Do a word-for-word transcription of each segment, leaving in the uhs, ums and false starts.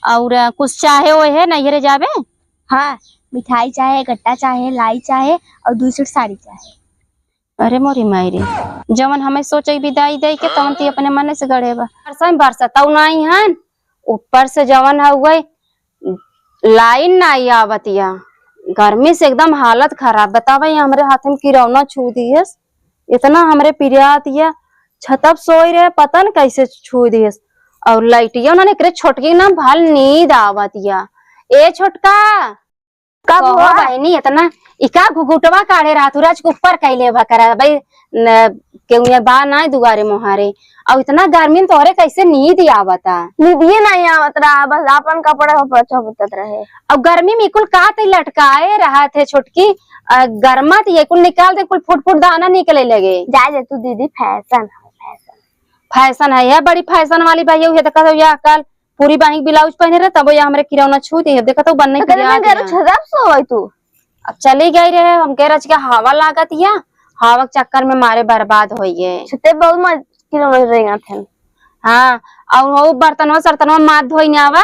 और, अ, कुछ चाहे ओहे नैहरे जाबे? हाँ, मिठाई चाहे, गट्टा चाहे, लाई चाहे और दुई सूट साड़ी चाहे। अरे मोरी माई रे, जवन हमें सोचे बिदाई दे के, तवन ती अपने मने से गढ़े बा। बरसा में बरसा तऊ नाई हन, ऊपर से जवन हउए लाइन नाई आवत या, गर्मी से एकदम हालत खराब। बतावे, ये हमरे हाथ में किरौना छू दियस, इतना हमरे पिरात या, छतप सोई रहे, पता न कैसे छू दियस। और लाइटिया उन्होंने एकरे छोटकी ना भल नींद आवत या। ए छोटका, कब कहो हुआ? बहिनी, इतना इका घुघुटवा काढ़े रहा, तू राज के ऊपर कैले बा करा भाई, न, केहू ये बा ना दुआरे मोहारे, और इतना गर्मी में तोहरे कैसे नींद आवता? नींदिए नहीं आवत रहा, बस आपन कपड़ा वपड़ा चौपतत रहे। और गर्मी में कुल का ते लटकाए रहा थे छोटकी, अ, गरमा त ये कुल निकाल दे, कुल फुट फुट दाना निकले लगे। जाए दे तू दीदी, फैशन है, फैशन। फैशन है, ये बड़ी फैशन वाली भाई, ये तो कहत या कल पूरी बाही ब्लाउज पहने रहे, तब ये हमरे किरौना छू दी। देखा तो बन्ने तो किरिया कहते हैं, गया। छतप सोवई तू। अब चली गई रहे, हम कह रहे के हवा लागत या, हवा के चक्कर में मारे बर्बाद होई गए। छते बहुत मज-, किरौना रेंगा थे। हाँ, और वो बर्तनवा सर्तनवा माथ धोई ने आवा,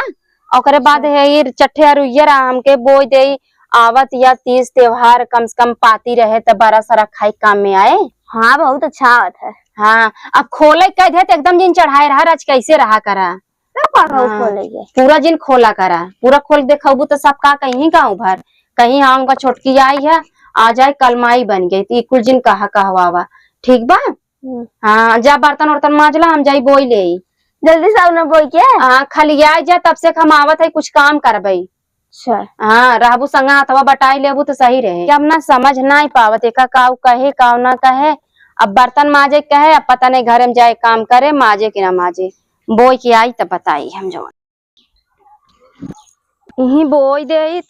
ओकरे बाद अच्छा। है ये चट्ठे अरुइया रहा, हमके बोई दे आवत या तीज त्योहार, कम से कम पाती रहे त बड़ा सारा खाई काम में आए। हाँ, बहुत अच्छा आवत है। हाँ, अब खोले कह दे त एकदम जिन चढ़ाए रहा, राज कैसे रहा करा। का पढ़ाऊ हाँ, खोले के? पूरा जिन खोला करा, पूरा खोल के देखाबू तो सब का कहीं गाँव भर, कहीं हाँ उनका छोटकी आई है, आ जाए कलमाई बन गई, तो ई कुल जिन कहा कहवावा, ठीक बा? हम्म। हाँ, जा बर्तन उर्तन मांज ला, हम जाई बोई ले। जल्दी से आऊ ना बोई के। हाँ, खाली आई जा, तब से हम आवत है, कुछ काम करबई। अच्छा। हाँ, रहबू संगा हथवा बटाई लेबू तो सही रहे। अब ना समझ नाई पावत, एका काऊ कहे, काऊ ना कहे। अब बर्तन माजे कहे, अब पता नहीं घरे में जाए काम करे, माजे कि ना माजे। बोई के आई तब बताई हम जवन। इहीं बोई देइत,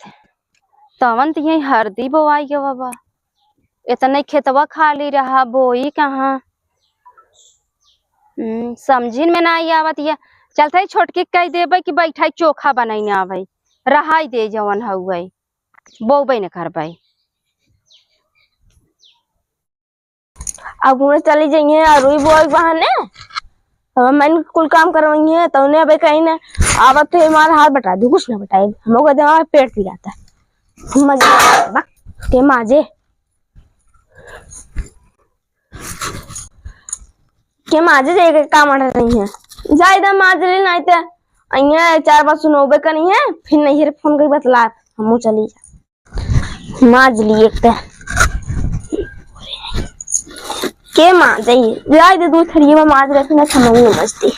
तवन त इहीं हरदी बोआई गवा बा। इतने खेतवा खाली रहा, बोई कहाँ? हम्म, समझिन में नाई आवत या। चलते ही छोटकी कह देबे कि बैठाई चोखा बनाई ना आवे, रहाई दे जवन हउवे, बोबे न करबे। अब उन्हें चली जाइए अरुई बोए बहाने, अब मैंने कुल काम करवाइए, तो उन्हें अबे कहीं ना आवत है, हमारा हाथ बटा दू, कुछ ना बटाए, हम लोग का दिमाग पेट पी जाता है। मजा आ रहा है, बक, के माजे। के माजे जाए के काम अड़ा रही है। जा इधर माज ले, नहीं ते अइया चार बार सुनोबे करी है, फिर नैहर फोन करी बतला, हमू चली जा। माज लिए ते। के माजे? जा इधर दू थरिया में माज रहे, फिर ना समझ में बचती।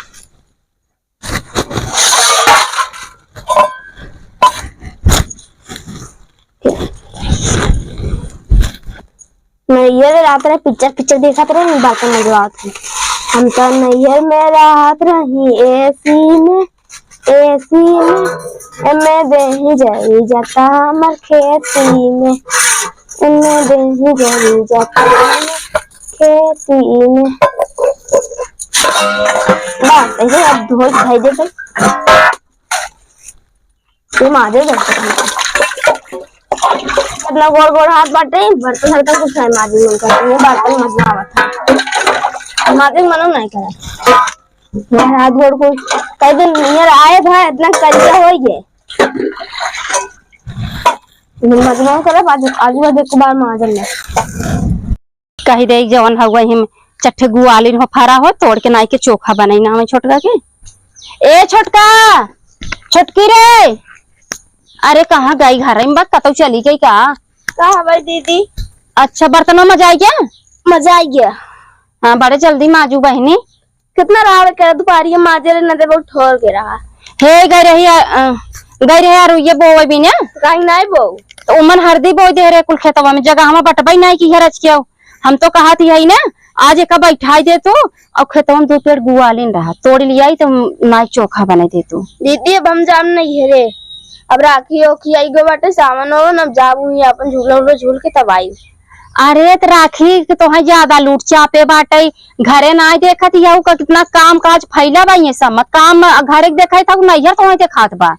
नैहर रात रहे पिक्चर, पिक्चर देखत रहे, बर्तन मजवात है। हम तो नैहर में रहत रही एसी में, एसी में, एमे देही जाई जाता हमर खेती में, एमे देही जाई जाता हमर खेती में। बस, ऐसे अब धोई धाई देते। ये माजे बर्तन। इतना गोड़ गोड़ हाथ बाटे, बर्तन हल्का कुछ है माजे मन करते हैं, बर्तन मजना आवत है। माजे मनो नहीं करे। यार हाथ गोड़ को कई दिन नियर आए भाई, इतना करिया हो गए। मजना करे, आज, आज बाद एक बार माजन ले। कही दे, जवन हउआ हिम चट्ठे गुआलिन हो फरा हो, तोड़ के नाई के चोखा बनाई ना हमें छोटका के। ए छोटका, छोटकी रे, अरे कहाँ गई, घर में बा, कतौ चली गई का? का हवे दीदी? अच्छा, बर्तनों में जाई क्या? मजा आई गया। हाँ, बड़े जल्दी माजू बहिनी। कितना रहा के दुपहरिया माजे रे, न देबो ठोर के रहा। हे गई रही, अ, गई रही यार, ये बोवे भी ना। कहीं नहीं बो। तो उमन हरदी बोई दे रहे कुल खेतवा में, जगह हम बटबई नहीं की है रच के। हम तो कहा थी है ना, आज एका बैठाई दे तू, और खेतवा में दो पेड़ गुआलिन रहा, तोड़ लियाई तो नाई चोखा बने दे तू। दीदी, अब हम जाम नहीं है रे, अब राखी ओखी आई गो बाटे, सावन ओवन, अब जाबू ही अपन झूला उला झूल के तब आई। अरे, त राखी के तोहे ज्यादा लूट चापे बाटे, घरे नाय देखत हऊ का कितना काम काज फैला बा, ये सब मत काम घरे के देखत हऊ, नैहर तोहे देखात बा।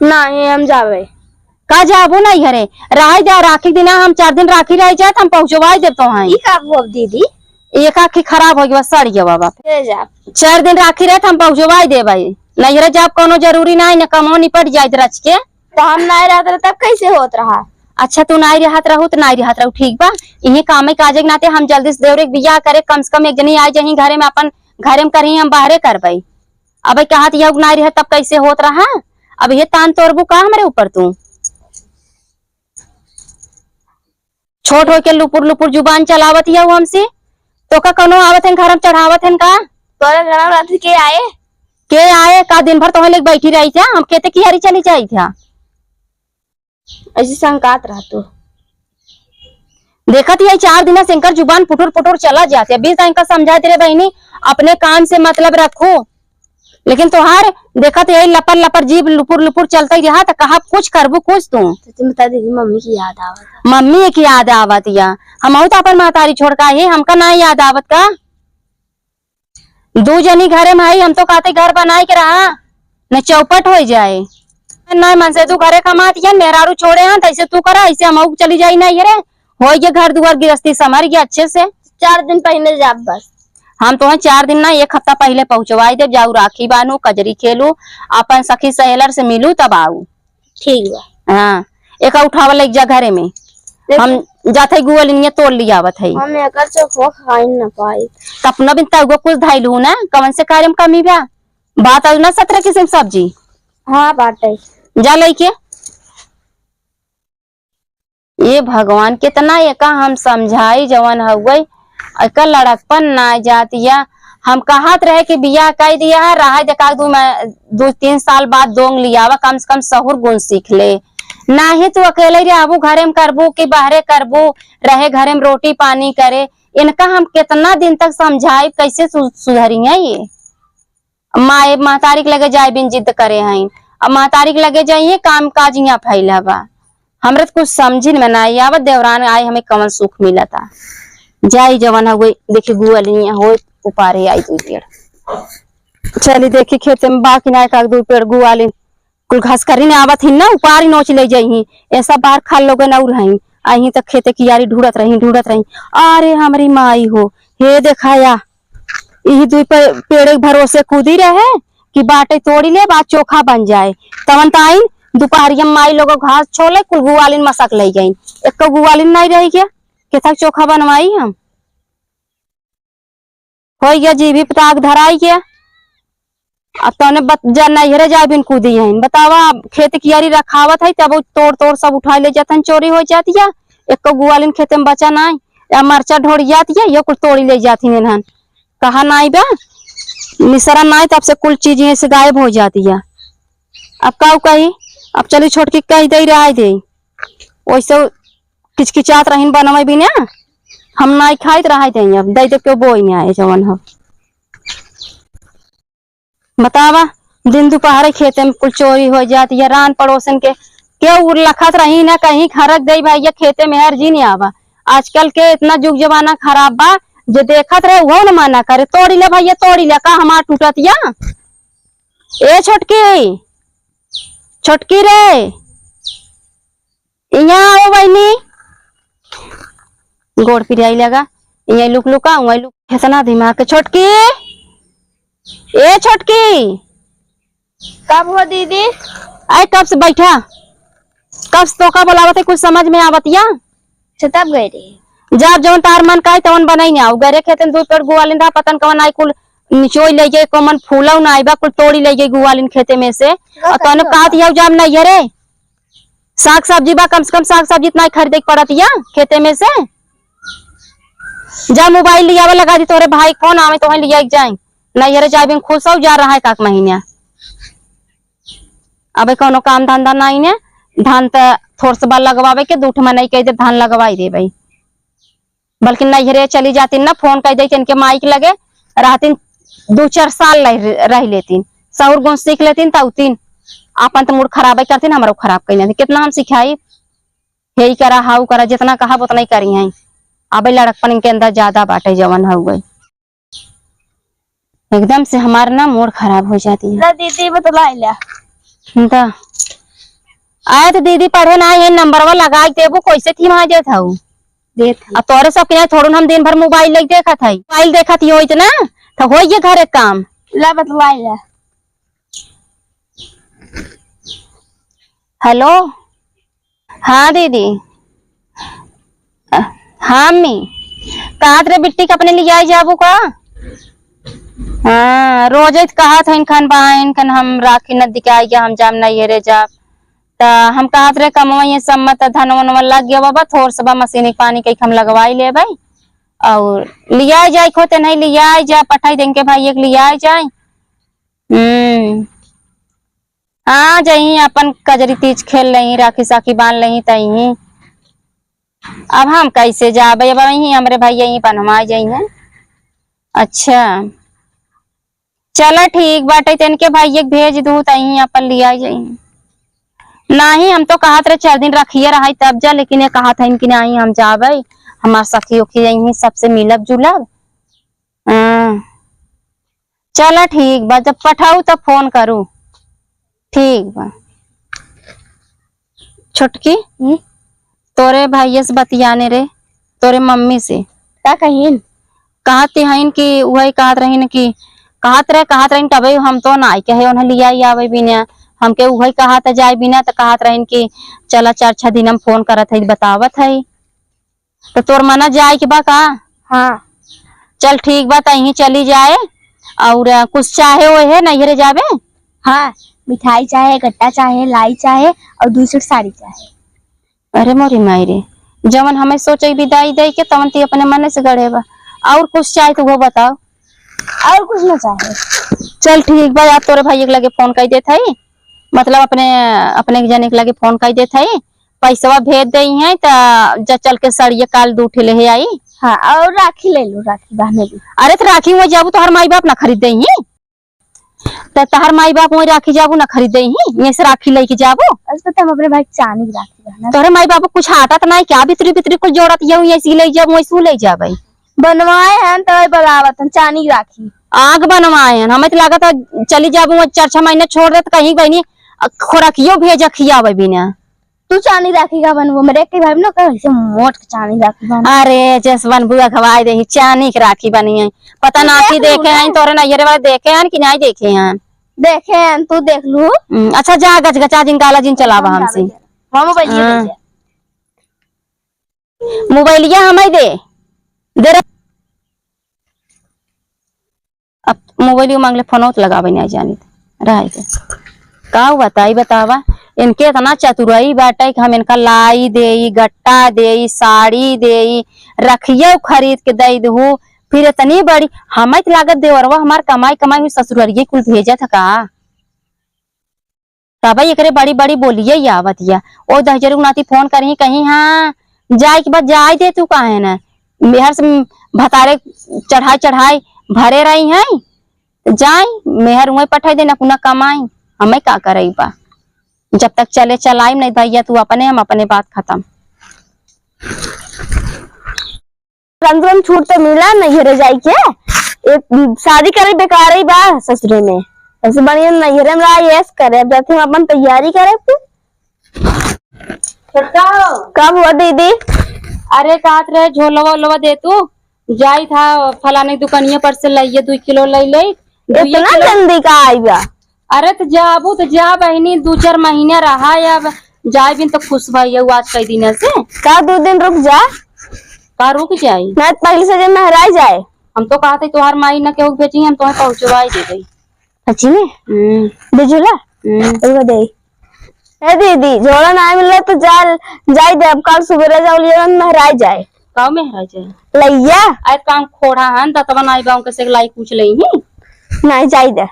नाहीं, हम जाबे। का जाबू नैहरे? रह जा, राखी के दिना हम चार दिन राखी रह जात, हम पहुँचवाई देब तोहे। ई का बोल दीदी? एक आँखी खराब हो गया, सड़ गया बाबा। ले जा। चार दिन राखी रहे त हम पहुँचवाई देब भाई। नैहरे जाब कौनो जरूरी नाई, न कमो निपट जाइत रच के। तो हम नाई रहत रहे तब कैसे होत रहा? अच्छा, तू नाई रहत रहू त नाई रहत रहू, ठीक बा। इहे कामे काजे के नाते हम जल्दी से देवरे के बियाह करे, कम से कम एक जनी आई जहीं घरे में, अपन घरे में करही, हम बाहरे करबई। अबे कहत यहू नाई रहे तब कैसे होत रहा? अब ये तान तोड़बू का हमरे ऊपर तू? छोट होके लुपुर लुपुर जुबान चलावत हिया हमसे। तोका कौनो आवत हन, घर में चढ़ावत हन का? तोरे घर में रहत के आए? के आए का? दिन भर तोहे लेके बैठी रही थ्या, हम खेते कियारी चली जाई थ्या। ऐसे संकात रह तू। देखत ही चार दिन से इनकर जुबान पुटुर पुटुर चला जात है। बीस इनका समझात रहे, बहिनी, अपने काम से मतलब रखो। लेकिन तोहार देखत यही लपर लपर जीभ लुपुर लुपुर चलत ही रहा, त कहा कुछ करबू कुछ तू। सच में बता दीदी, मम्मी की याद आवत है। मम्मी की याद आवत या? हमहू तो अपन महतारी छोड़ का ही, हमका ना याद आवत का? दू जनी घरे में हई, हम तो कहते घर बनाए के रहा, न चौपट हो जाए। ना मन से तू घरे कमात या, मेहरारू छोड़े हैं, तैसे तू करा, ऐसे हमहू चली जाई ना ये रे। होई गे घर दुआर गिरस्ती संभर गे अच्छे से। चार दिन पहिले जाब बस। हम तोहे चार दिन ना, एक हफ्ता पहिले पहुँचवाई देब, जाऊ राखी बान्हू, कजरी खेलू, अपन सखी सहेलर से मिलू, तब आऊ। ठीक बा। हाँ, एका उठावा लइक जा घरे में। लेकिन हम जात हई गुआलिनिया तोड़ लियावत हई। हम एकर चोखवा खाई न पाई। त अपना बिन तउगो कुछ धइलू ना, कवन से कार्य में कमी बा? बात आज ना सत्रह किस्म सब्जी। हाँ, बाटे। जा लइके। ए भगवान, केतना एका हम समझाई, जवन हउवे, एका लड़कपन ना जात या। हम कहत रहे कि बियाह कइ दिया है, रहा देखा दू म-, दू तीन साल बाद दोंग लियावा, कम से कम सहुर गुण सीख ले। नाही तू अकेले रहबू, घरे में करबू कि बहरे करबू, रहे घरे में रोटी पानी करे। इनका हम केतना दिन तक समझाई, कैसे सु-, सुधरी है ये? माए महतारी के लगे जाए बिन जिद करे हईन। अब महतारी के लगे जाइए, काम काज यहाँ फैला बा। हमरे त कुछ समझिन में नाई आवत, देवरान आए हमें कवन सुख मिलता। जाई जवन हउवे, देखी गुआलिनिया होए, उपारे आई दुइ पेड़। चली देखी खेते में बा कि ना, एक आध दुइ पेड़ गुआलिन। कुल घास करी ने आवत ही ना, उपारी नोच ले जाई ही। ऐसा बार खा लोगे ना उरहई। आई ही त खेते कियारी ढूंढत रही, ढूंढत रही। अरे हमरी माई हो, हे देखाया, इही दुई पे-, पेड़े के भरोसे कूदी रहे कि बाटे तोड़ी ले, बाद चोखा बन जाए। तवन त आइन, दुपहरिया में माई लोगो घास छोले, कुल गुआलिन मसक लई गइन। एक्को गुआलिन नाई रही के, केथा चोखा बनवाई हम? होई गया जीभी पताक धराई के। अब तौने बत-, जा नैहरे जाए बिन कूदी हईन। बतावा, अब खेत कियारी रखावत है, तब उ तोड़ तोड़ सब उठाई ले जात हन, चोरी हो जात या। एक्को गुआलिन खेते में बचा नाई, या मरचा ढोड़ जात या, यो कुल तोड़ी ले जात ही इन्हन। कहा नाई बा, निसरा नाई, तब से कुल चीज यहीं से गायब हो जात या। अब काऊ कही, अब चली छोटकी कही दे रहा दे, वैसे किचकिचात रहीन बनवे बिना, हम नाई खाइत रहा दे, अब दे दे के बोई नहीं आए जवन हो। बतावा, दिन दुपहर खेते में कुल चोरी हो जात या, रान पड़ोसन के केहू लखत रही ना कहीं खरक दे भैया खेते में हर जी नहीं आवा। आजकल के इतना जुग जमाना खराब बा, जे देखत रहे उहो न मना करे, तोड़ी ले भैया तोड़ी ले, का हमार टूटत या? ए छोटकी, छोटकी रे, इहाँ आओ बहिनी। गोड़ पिराई लगा, इहाँ लुक लुका, उहाँ लुक। इतना दिमाग के छोटकी, ए छोटकी। कब हो दीदी? आए कब से बैठा, कब से तोका बोलावत है, कुछ समझ में आवत या? अच्छा, तब गए रही। जब जवन तार मन का है, तवन बनाई ना। उ गरे खेतन दूध पेड़ गुआलिन रहा, पतन कवन आई कुल निचोई ले गए, कमन फूलौ ना आइबा, कुल तोड़ी ले गए गुआलिन खेते में से। और तनु कहत हियौ जब नहीं है रे, साग सब्जी बा, कम से कम साग सब्जी इतना ही खरीदे के पड़त या खेते में से। जा मोबाइल लियावे लगा दी तोहरे भाई के फोन, आवे तोहे लिया के जाए। नैहरे जाए बिन खुश हो जा रहा है काक महीना। अबे कौनो काम धंधा नाई ने, धान त थोड़ से बा लगवावे के, दू ठमा नहीं कह दे धान लगवाई दे भाई। बल्कि नैहरे चली जातीन ना, फोन कह देतीन इनके माई के लगे, रहतीन दू चार साल रह, रह लेतीन, सौर गुण सीख लेतीन, तौतीन। आपन त मूड खराबे करतीन, हमरो खराब कइने। कितना हम सिखाई, हे ई करा, हाउ करा, जितना कहब उतना ही करी हैं। अबे लड़कपन इनके अंदर ज्यादा बाटे, जवन हउवे। एकदम से हमार ना मूड खराब हो जाती है। ला दीदी, बतलाई ला। दा। आए तो दीदी पढ़े ना आए, नंबरवा लगाई देबू, कैसे थी वहां जात हऊ? देत हई। अब तोरे सब के यहाँ थोड़न हम दिन भर मोबाइल लेके देखत हई। मोबाइल देखत ही हो इतना, तो होई ये घरे काम। ला बतलाई ला। हेलो। हाँ दीदी। अ, हाँ अम्मी। कहत रहे बिट्टी के अपने लियाई जाबू का? हाँ, रोज कहत हइन खन बहन खन हम राखी नदी के आई हम जाब नैहरे जाब। त हम कहत रहे कमवा ये सम्मत धन वनवा लग गया बाबा, थोर सा बा मशीनी पानी कई हम लगवाई लेबै। और लियाई जाए खोते नहीं लियाई जा पठाई देंगे भाई एक लियाई जाए। हम्म। आ जाई, अपन कजरी तीज खेल लेई, राखी साखी बांध लेई तई। अब हम कैसे जाबे, अब यहीं हमरे भाई यहीं बनवा जाई हैं। अच्छा, चला ठीक बाटे, तेन के भाई एक भेज दू तई अपन लिया जाई। नाही, हम तो कहत रहे चार दिन रखिए रहाई तब जा, लेकिन ये कहत हइन कि नाही हम जाबे, हमार सखी उखी यहीं सबसे मिलब जुलब। हाँ। चला ठीक बा, जब पठाऊ तब फोन करू। ठीक बा। छोटकी, हम्म? तोरे भाइये से बतियाने रे, तोरे मम्मी से। का कहिन? कहत हइन कि उहई कहत रहिन कि कहत रहे, कहत रहिन कि अबे हम तो नाई कहे उन्हें लिया ही आवे बिना, हमके उहई कहत जाए बिना, त कहत रहिन कि चला चार छह दिन हम फोन करत है, बतावत है। तो तोर मना जाए के बा का? हाँ। चल ठीक बा, तहीं चली जाए। और, अ, कुछ चाहे ओहे नैहरे जाबे? हाँ, मिठाई चाहे, गट्टा चाहे, लाई चाहे और दू सेट साड़ी चाहे। अरे मोरी माई रे, जवन हमें सोचे विदाई दे के तवन ती अपने मने से गढ़े बा। और कुछ चाहे तो वो बताओ। और कुछ ना चाहे। चल ठीक बा, यार तोरे भाई के लगे फोन कर देत है, मतलब अपने, अपने एक जने के लगे फोन कर देत है, पैसवा भेज देई हैं, त जा चल के सड़िया काल दू ठे ले आई। हाँ, और राखी ले लो, राखी बांधे दी। अरे, त राखी वहीं जाबू, तोहर माई बाप ना खरीद देई ही? त तोहर माई बाप वहीं राखी जाबू ना खरीद देई ही? यहीं से राखी लेके जाबू? अच्छा, त हम अपने भाई चानी की राखी बांधे। तोहरे माई बाप कुछ आटा त नहीं क्या? बितरी बितरी कुल जोड़त जाऊ, यहीं से ले जाबू, वहीं से ले जाबे। बनवाए हैं, तो बनावत हैं चानी की राखी। आग बनवाए हैं, हमें त लागत है चली जाबू, वहीं चार छह महीना छोड़ दे, त कहीं बहनी, अ, खोराकियो भेजा खियावे बिना। तू चानी राखी का बनबो? मेरे एक भाई ना कहे, "ऐसे मोट के चानी राखी बन।" अरे, जस बनबू अखवाई देही, चानी के राखी बनी है। पता तू ना देख की लू देखे ना। हैं, तोरे नैहरे वाले देखे हैं कि नहीं देखे हैं? देखे हैं, तू देख लू। हम्म, अच्छा, जा गच गचा जिन गाला जिन चलावा हम हमसे। जावे दे। हम मोबाइल हाँ। दे दे। मोबाइलिया हमें दे, दे रे। अब मोबाइलियो मांगले, फोनो त लगावे नहीं जानित। रहे दे। का बताई, बतावा, इनके इतना चतुराई बाटे कि हम इनका लाई देई, गट्टा देई, साड़ी देई, रखियो खरीद के दे दहू, फिर इतनी बड़ी, हमें त लागत देवरवा हमार कमाई, कमाई में ससुररिये कुल भेजत है का? तब एकरे बड़ी बड़ी बोलिए ही आवत या। ओ दहिजरू नाती फोन करही, कही, "हाँ, जाए के बाद जाए दे तू, काहे ना?" मेहर से भतारे चढ़ाई चढ़ाई भरे रही हैं, त जाए, मेहर उहें पठाई देना, कुना कमाई, हमें का करई बा? जब तक चले चलाई नहीं भैया, तू अपने, हम अपने, बात खत्म। कम से कम छूट तो मिला नैहरे जाई के। ए, शादी करे बेकार ही बा ससुरे में। ऐसे बढ़िया नैहरे में रहा, ऐश करे। अब जाते हम अपन तैयारी करे फिर। छोटका हो। कब हुआ दीदी? अरे कहत रहे झोलवा ओलवा दे तू, जाई था फलाने दुकानिया पर से लाइए, दो किलो ले ले, दुइये इतना किलो। जल्दी का आई बा? अरे त जाबू त जा बहिनी, दू चार महीना रहा, अब जाए बिन त खुश भइया आज कई दिन से। का दो दिन रुक जा? का रुक जाई? ना त पहले से जे मेहराई जाए। हम तो कहत है तोहार माई न केहू भेजी, हम तोहे पहुँचवाई देबे। सच्ची में? हम्म। दे झोला? हम्म। एगो दे। ए दीदी, झोला ना मिलला त जा, जाई दे, अब काल सुबेरे जाओ, लिया मेहराई जाए। का मेहराई जाए? लइया। अरे काम खोड़ा हन, दतवा नाई बा, उनके से लाई पूछ लेही। नहीं, जाई दे।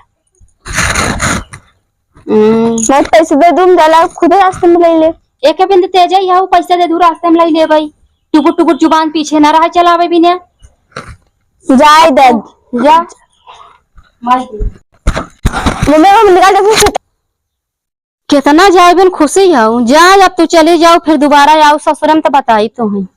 हम्म। मैं पैसे दे दूँ, जाला खुदे रास्ते में ले ले। एक बिंद तेज ही है, वो पैसा दे दू, रास्ते में ले ले भाई। टुकुर टुकुर जुबान पीछे ना रहा चलावे बिना। जाए दे। जा। माई। मम्मी, मम्मी निकाल दे फिर। कितना जाए बिन खुशी हऊ। जा, अब तू चली जाऊ, फिर दोबारा आऊ ससुरे में तो बताई तो है।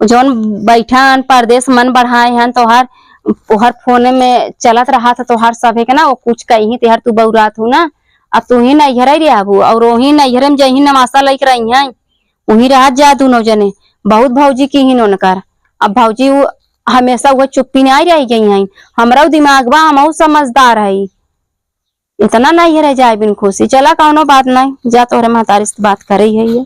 जौन बैठा हन, परदेस मन बढ़ाए हन, तोहार, तोहार फोने में चलत रहा था, तोहार सभे के ना, वो कुछ कही, तेहर तू बौरात हूँ ना, अब तू ही नैहरे रहबू, और वही नैहरे में जही नवासा लइके रही हैं, वही रहत जा दोनों जने। बहुत भौजी की ही उनकर, अब भौजी उ हमेशा वो चुप्पी नहीं रह गई हैं। हमरा उ दिमाग बा, हम उ समझदार है। इतना नहीं है रह जाए बिन खुशी। चला, कौनो बात नहीं, जा तोहरे महतारी से बात करे ही है ये।